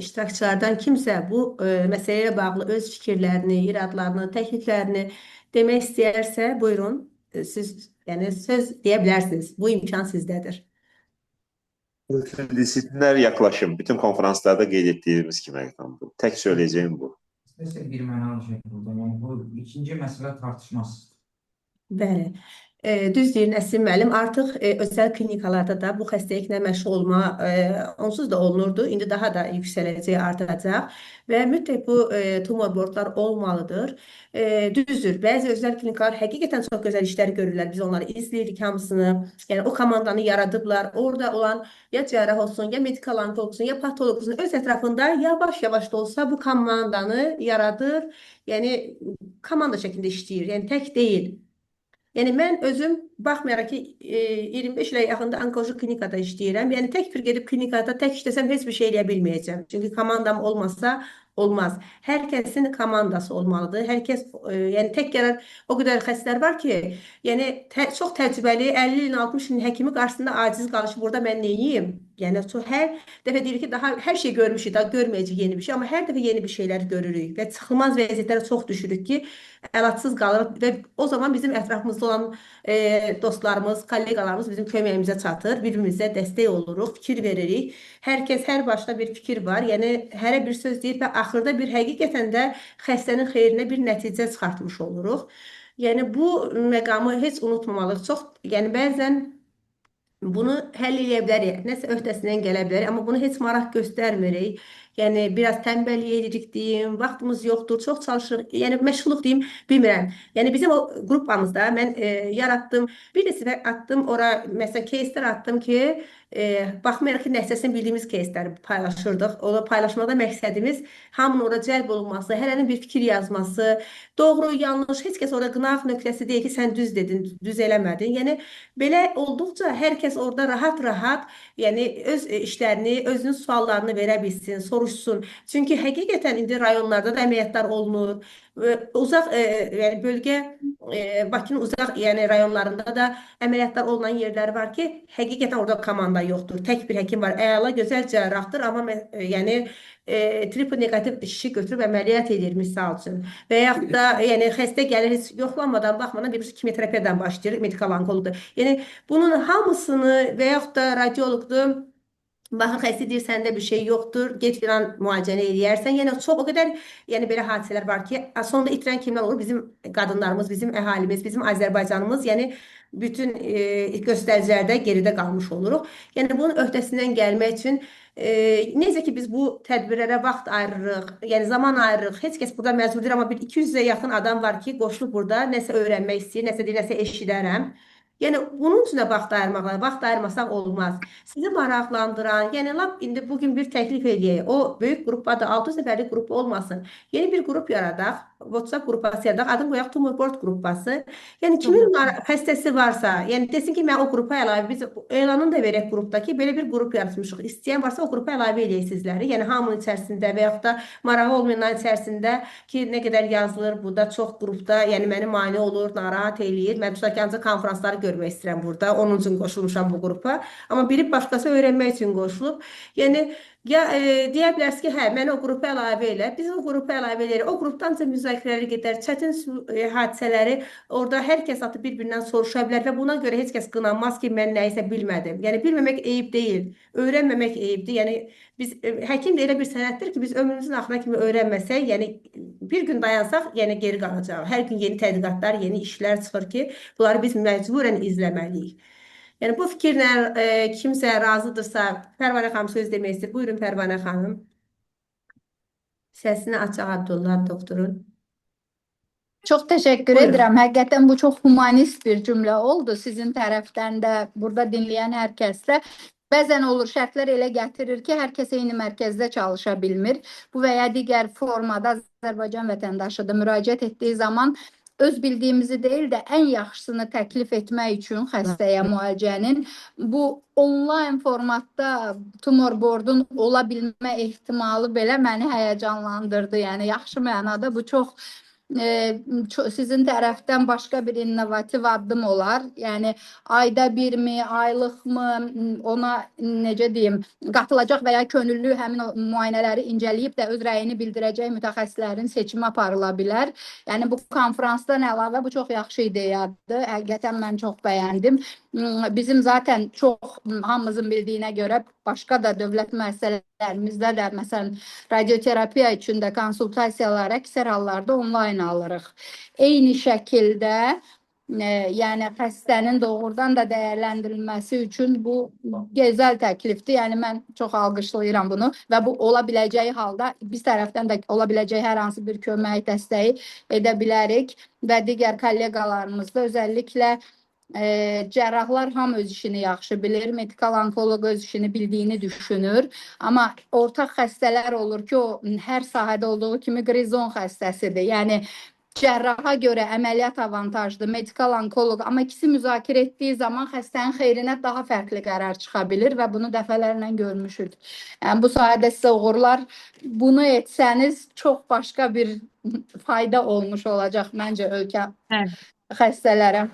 iştirakçılardan kimsə bu məsələyə bağlı öz fikirlərini, iradlarını, təkliflərini demək istəyərsə, buyurun, siz yəni söz deyə bilərsiniz. Bu imkan sizdədir. Disipliner yaklaşım, bütün konferanslarda qeyd etdiyimiz kimi bu. Tək söyleyeceğim bu. İstərsə bir mənalı şəkildə, yəni bu ikinci məsələ tartışmasızdır. Bəli. Düz deyir Nəsim müəllim, artıq özəl klinikalarda da bu xəstəliklə məşğul olma onsuz da olunurdu. İndi daha da yüksələcək, artacaq və mütləq bu tumor boardlar olmalıdır. Düzdür, bəzi özəl klinikalar həqiqətən çox gözəl işlər görürlər. Biz onları izləyirik hamısını. Yəni o komandanı yaradıblar. Orada olan ya cərrah olsun, ya medikal onkolog olsun, ya patolog olsun, öz ətrafında yavaş-yavaş da olsa bu komandanı yaradır. Yəni komanda şəklində işləyir. Yəni tək deyil. Yəni mən özüm baxmayaraq ki, 25 ilə yaxında onkoloji klinikada işləyirəm. Yəni tək bir gedib klinikada tək işləsəm heç bir şey eləyə bilməyəcəm. Çünki komandam olmasa olmaz. Hər kəsin komandası olmalıdır. Hər kəs yəni tək qərar o qədər xəstələr var ki, yəni çox təcrübəli 50 ilin 60 ilin həkimi qarşısında aciz qalır ki, burada mən neyiyim? Yəni çox hər dəfə deyir ki, daha hər şey görmüşük, daha görməyəcək yeni bir şey, amma hər dəfə yeni bir şeylər görürük və çıxılmaz vəziyyətlərə çox düşürük ki, əlacsız qalırıq və o zaman bizim ətrafımızda olan dostlarımız, kolleqalarımız bizim köməyimizə çatır, bir-birimizə dəstək oluruq, fikir veririk. Hər kəs hər başda bir fikir var, yəni hərə bir söz deyir və axırda bir həqiqətən də xəstənin xeyrinə bir nəticə çıxartmış oluruq. Yəni bu məqamı heç unutmamalıyıq. Çox, yəni bəzən bunu həll eləyə bilərik, nəsə öhdəsindən gələ bilərik, amma bunu heç maraq göstərmirik. Yəni biraz tənbəllik edirik deyim, vaxtımız yoxdur, çox çalışırıq, yəni məşğulluq deyim, bilmirəm. Yəni bizim o qrupamızda mən yaratdım, bir neçə attım ora, məsələn, кейslər attım ki, baxmayaraq ki, nəticəsini bildiyimiz кейsləri paylaşırdıq. Onu paylaşmaqda məqsədimiz hamının ora cəlb olunması, hərənin bir fikir yazması, doğru, yanlış, heç kəs orada qınaq nöqtəsi deyil ki, sən düz dedin, düz eləmədin. Yəni belə olduqca hər kəs orada rahat-rahat, yəni öz işlərini, özünün suallarını verə bilsin, soruşsun. Çünki həqiqətən indi rayonlarda da əməliyyatlar olunur. Uzaq yəni bölgə Bakının uzaq yəni rayonlarında da əməliyyatlar olunan yerlər var ki, həqiqətən orada komanda yoxdur. Tək bir həkim var. Əla gözəl cərrahdır, amma yəni triple neqativ şişi götürüb əməliyyat edir misal üçün. Və yaxud da yəni xəstə gəlir heç yoxlanmadan, baxmadan bir kimyoterapiyadan başlayır, medikal onkoloqdur. Yəni bunun hamısını və yaxud da radioloqdur. Baxır xəstə deyir, səndə bir şey yoxdur, get filan müalicəni eləyərsən. Yəni çox o qədər yəni belə hadisələr var ki, sonda itirən kimlər olur? Bizim qadınlarımız, bizim əhalimiz, bizim Azərbaycanımız, yəni bütün göstəricilərdə geridə qalmış oluruq. Yəni bunun öhdəsindən gəlmək üçün necə ki biz bu tədbirlərə vaxt ayırırıq, yəni zaman ayırırıq. Heç kəs burada məcbur deyil, amma bir 200-ə yaxın adam var ki, qoşulub burada nəsə öyrənmək istəyir, nəsə deyir, nəsə eşidərəm. Yəni bunun üçün də vaxt ayırmaq lazım. Vaxt ayırmasaq olmaz. Sizi maraqlandıran, yəni lap indi bugün bir təklif eləyək. O böyük qrupda 600 nəfərlik qrup olmasın. Yeni bir qrup yaradaq. WhatsApp qrupası yaradaq. Adını qoyaq Tumor Board qrupası. Yəni kimin xəstəsi varsa, yəni desin ki, mən o qrupa əlavə, biz elanını da verək qrupda ki, belə bir qrup yaratmışıq. İstəyən varsa o qrupa əlavə eləyək sizləri. Yəni hamının içərisində və yaxud da marağı olmayanların içərisində ki, nə qədər yazılır burada çox qrupda, yəni məni mane olur, narahat eləyir. Mən tutaq ki, ancaq konfransları görmək istəyirəm burada. Onun üçün qoşulmuşam bu qrupa. Amma biri başqası öyrənmək üçün qoşulub. Yəni ya deyə bilərsiniz ki, hə, məni o qrupa əlavə elə. Biz o qrupa əlavə eləyirik. O qrupdan isə müzakirələr gedər, çətin hadisələri orada hər kəs atı bir-birindən soruşa bilər və buna görə heç kəs qınanmaz ki, mən nəyisə bilmədim. Yəni bilməmək eyib deyil, öyrənməmək eyibdir. Yəni biz həkim də elə bir sənətdir ki, biz ömrümüzün axırına kimi öyrənməsək, yəni bir gün dayansaq, yəni geri qalacağıq. Hər gün yeni tədqiqatlar, yeni işlər çıxır ki, bunları biz məcburən izləməliyik. Yəni bu fikirlə kimsə razıdırsa, Pərvanə xanım söz demək istəyir. Buyurun Pərvanə xanım. Səsini açaq Abdullah doktorun. Çox təşəkkür Buyurun. edirəm. Həqiqətən bu çox humanist bir cümlə oldu. Sizin tərəfdən də burada dinləyən hər kəsdə. Bəzən olur, şərtlər elə gətirir ki, hər kəs eyni mərkəzdə çalışa bilmir. Bu və ya digər formada Azərbaycan vətəndaşı da müraciət etdiyi zaman öz bildiyimizi deyil də ən yaxşısını təklif etmək üçün xəstəyə müalicənin bu onlayn formatda tumor boardun ola bilmə ehtimalı belə məni həyəcanlandırdı. Yəni yaxşı mənada bu çox sizin tərəfdən başqa bir innovativ addım olar. Yəni ayda birmi, aylıqmı, ona necə deyim, qatılacaq və ya könüllü həmin o müayinələri incələyib də öz rəyini bildirəcək mütəxəssislərin seçimi aparıla bilər. Yəni bu konfransdan əlavə bu çox yaxşı ideyadır. Həqiqətən mən çox bəyəndim. Bizim zaten çox hamımızın bildiyinə görə başqa da dövlət müəssisələrimizdə də məsələn radioterapiya üçün də konsultasiyalar əksər hallarda onlayn alırıq. Eyni şəkildə yəni xəstənin doğrudan da dəyərləndirilməsi üçün bu gözəl təklifdir. Yəni mən çox alqışlayıram bunu və bu ola biləcəyi halda biz tərəfdən də ola biləcəyi hər hansı bir kömək, dəstəyi edə bilərik və digər kolleqalarımız da özəlliklə cərrahlar hamı öz işini yaxşı bilir, medikal onkoloq öz işini bildiyini düşünür. Amma ortaq xəstələr olur ki, o hər sahədə olduğu kimi qrizon xəstəsidir. Yəni cərraha görə əməliyyat avantajdır, medikal onkoloq, amma ikisi müzakirə etdiyi zaman xəstənin xeyrinə daha fərqli qərar çıxa bilir və bunu dəfələrlə görmüşük. Yəni bu sahədə sizə uğurlar. Bunu etsəniz çox başqa bir fayda olmuş olacaq məncə ölkə xəstələrə.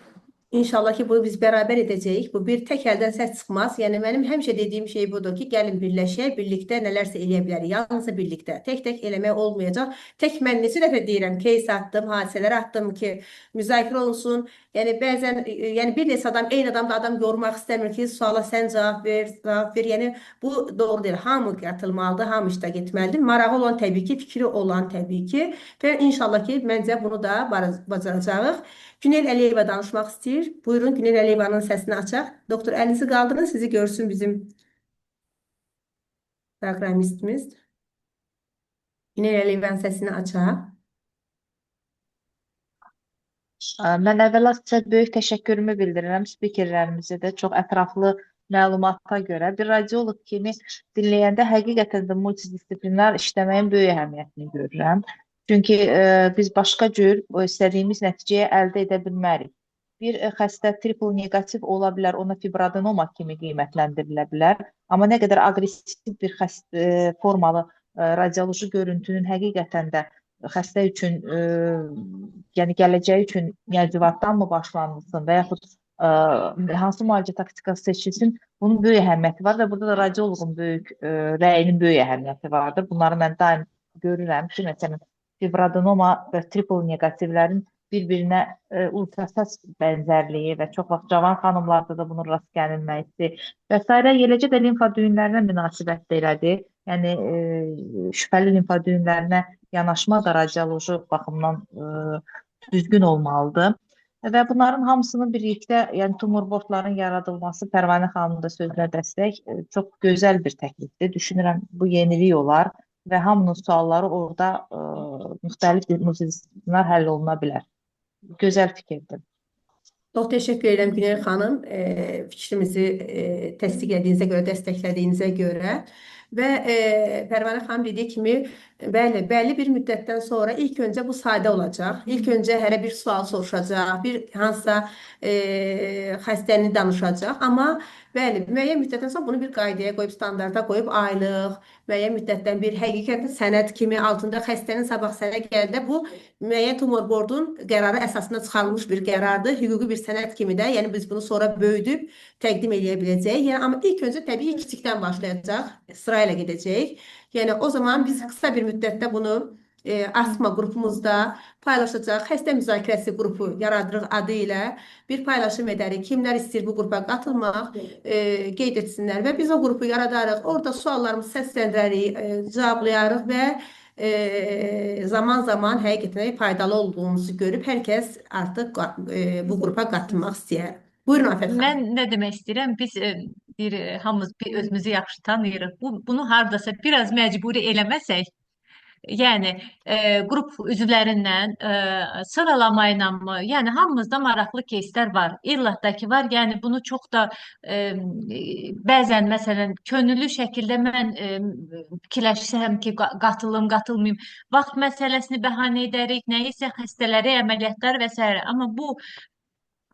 İnşallah ki, bunu biz beraber edəcəyik. Bu bir tək əldən səs çıxmaz. Yəni mənim həmişə dediyim şey budur ki, gəlin birləşək, birlikdə nələrsə eləyə bilərik. Yalnızca birlikdə. Tək-tək eləmək olmayacaq. Tək mən neçə dəfə deyirəm, case atdım, hadisələr atdım ki, müzakirə olunsun. Yəni bəzən, yəni bir neçə adam, eyni adam da adam yormaq istəmir ki, suala sən cavab ver, cavab ver. Yəni bu doğru deyil. Hamı qatılmalıdır, hamı iştirak etməlidir. Marağı olan təbii ki, fikri olan təbii ki. Və inşallah ki, məncə bunu da bacaracağıq. Günel Əliyeva danışmaq istəyir. Buyurun, Günel Əliyevanın səsini açaq. Doktor, əlinizi qaldırın, sizi görsün bizim proqramistimiz. Günel Əliyevanın səsini açaq. Mən əvvəla sizə böyük təşəkkürümü bildirirəm spikerlərimizə də çox ətraflı məlumata görə. Bir radioloq kimi dinləyəndə həqiqətən də multidisiplinar işləməyin böyük əhəmiyyətini görürəm. Çünki biz başqa cür istədiyimiz nəticəyi əldə edə bilmərik. Bir xəstə triple neqativ ola bilər, ona fibroadenoma kimi qiymətləndirilə bilər. Amma nə qədər aqressiv bir xəstə formalı radioloji görüntünün həqiqətən də xəstə üçün, yəni gələcəyi üçün neoadjuvantdanmı başlanılsın və yaxud hansı müalicə taktikası seçilsin, bunun böyük əhəmiyyəti var və burada da radioloqun böyük rəyinin böyük əhəmiyyəti vardır. Bunları mən daim görürəm ki, məsələn, fibroadenoma və triple neqativlərin bir-birinə ultrasəs bənzərliyi və çox vaxt cavan xanımlarda da bunun rast gəlinməsi və s. Eləcə də limfa düyünlərinə münasibət də elədir. Yəni şübhəli limfa düyünlərinə yanaşma da radioloji baxımdan düzgün olmalıdır. Və bunların hamısının birlikdə, yəni tumor boardların yaradılması Pərvanə xanımın da sözünə dəstək çox gözəl bir təklifdir. Düşünürəm bu yenilik olar və hamının sualları orada müxtəlif multidisiplinar həll oluna bilər. Gözəl fikirdir. Çox təşəkkür edirəm Günel xanım, fikrimizi təsdiq etdiyinizə görə, dəstəklədiyinizə görə. Və Pərvanə xanım dediyi kimi, bəli, bəlli bir müddətdən sonra ilk öncə bu sadə olacaq. İlk öncə hərə bir sual soruşacaq, bir hansısa xəstəni danışacaq. Amma bəli, müəyyən müddətdən sonra bunu bir qaydaya qoyub, standarta qoyub, aylıq, müəyyən müddətdən bir həqiqətən sənəd kimi altında xəstənin sabah sənə gəldə bu müəyyən tumor boardun qərarı əsasında çıxarılmış bir qərardır. Hüquqi bir sənəd kimi də, yəni biz bunu sonra böyüdüb təqdim eləyə biləcəyik. Yəni amma ilk öncə təbii ki, kiçikdən başlayacaq, sırayla gedəcək. Yəni o zaman biz qısa bir müddətdə bunu ASMA qrupumuzda paylaşacaq. Xəstə müzakirəsi qrupu yaradırıq adı ilə bir paylaşım edərik. Kimlər istəyir bu qrupa qatılmaq, qeyd etsinlər və biz o qrupu yaradarıq. Orada suallarımızı səsləndirərik, cavablayarıq və zaman-zaman həqiqətən faydalı olduğumuzu görüb hər kəs artıq bu qrupa qatılmaq istəyər. Buyurun Afət xanım. Mən nə demək istəyirəm? Biz hamımız bir özümüzü yaxşı tanıyırıq. Bunu hardasa biraz məcburi eləməsək, yəni qrup üzvlərindən sıralamayla mı? Yəni hamımızda maraqlı кейslər var. İllah da ki var. Yəni bunu çox da bəzən məsələn könüllü şəkildə mən fikirləşsəm ki, qatılım, qatılmayım. Vaxt məsələsini bəhanə edərik, nəyisə xəstələri, əməliyyatlar və sairə. Amma bu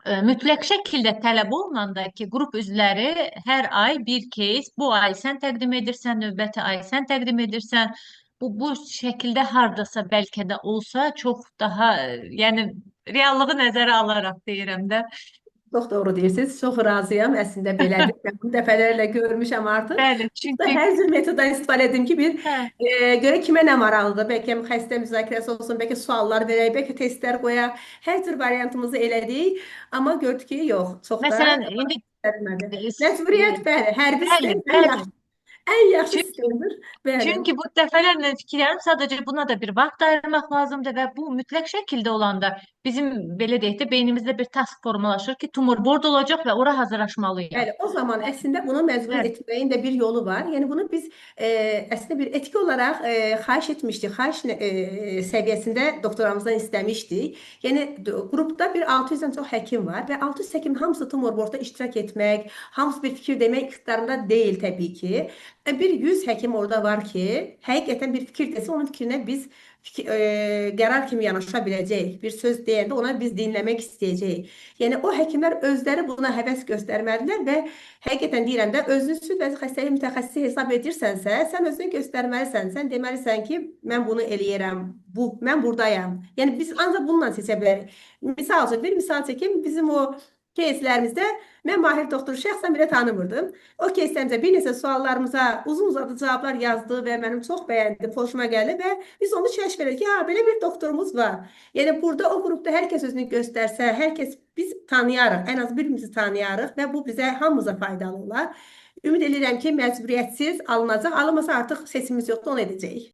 mütləq şəkildə tələb olunanda ki, qrup üzvləri hər ay bir кейs, bu ay sən təqdim edirsən, növbəti ay sən təqdim edirsən. Bu şəkildə hardasa bəlkə də olsa çox daha, yəni reallığı nəzərə alaraq deyirəm də. Çox doğru deyirsiniz. Çox razıyam. Əslində belədir. Mən bunu dəfələrlə görmüşəm artıq. Bəli, çünki Hər cür metoddan istifadə edim ki, bir görə kimə nə maraqlıdır. Bəlkə xəstə müzakirəsi olsun, bəlkə suallar verək, bəlkə testlər qoyaq. Hər cür variantımızı elədik. Amma gördük ki, yox, çox da məsələn indi Məcburiyyət, bəli, hərbi bəli, sistem ən bəli. yaxşı, ən yaxşı Çünki sistemdir. Bəli. Çünki bu dəfələrlə fikirlərim, sadəcə buna da bir vaxt ayırmaq lazımdır və bu mütləq şəkildə olanda bizim belə deyək də beynimizdə bir task formalaşır ki, tumor board olacaq və ora hazırlaşmalıyam. Bəli, o zaman əslində bunu məcbur Bəli. etməyin də bir yolu var. Yəni bunu biz əslində bir etki olaraq xahiş etmişdik. Xahiş səviyyəsində doktoramızdan istəmişdik. Yəni qrupda bir 600-dən çox həkim var və 600 həkimin hamısı tumor boardda iştirak etmək, hamısı bir fikir demək iqtidarında deyil təbii ki. Bir 100 həkim orada var ki, həqiqətən bir fikir desə onun fikrinə biz qərar kimi yanaşa biləcəyik. Bir söz deyəndə ona biz dinləmək istəyəcəyik. Yəni o həkimlər özləri buna həvəs göstərməlidirlər və həqiqətən deyirəm də, özünü süd vəzi xəstəliyi mütəxəssisi hesab edirsənsə, sən özünü göstərməlisən. Sən deməlisən ki, mən bunu eləyirəm, mən buradayam. Yəni biz ancaq bununla seçə bilərik. Misal üçün, bir misal çəkim, bizim o кейslərimizdə mən Mahir doktoru şəxsən belə tanımırdım. O кейslərimizə bir neçə suallarımıza uzun-uzadı cavablar yazdı və mənim çox bəyəndim, xoşuma gəldi və biz onu kəşf elədik ki, ha, belə bir doktorumuz var. Yəni burada o qrupda hər kəs özünü göstərsə, hər kəs biz tanıyarıq, ən az birbirimizi tanıyarıq və bu bizə hamımıza faydalı olar. Ümid edirəm ki, məcburiyyətsiz alınacaq. Alınmasa artıq seçimimiz yoxdur, onu edəcəyik.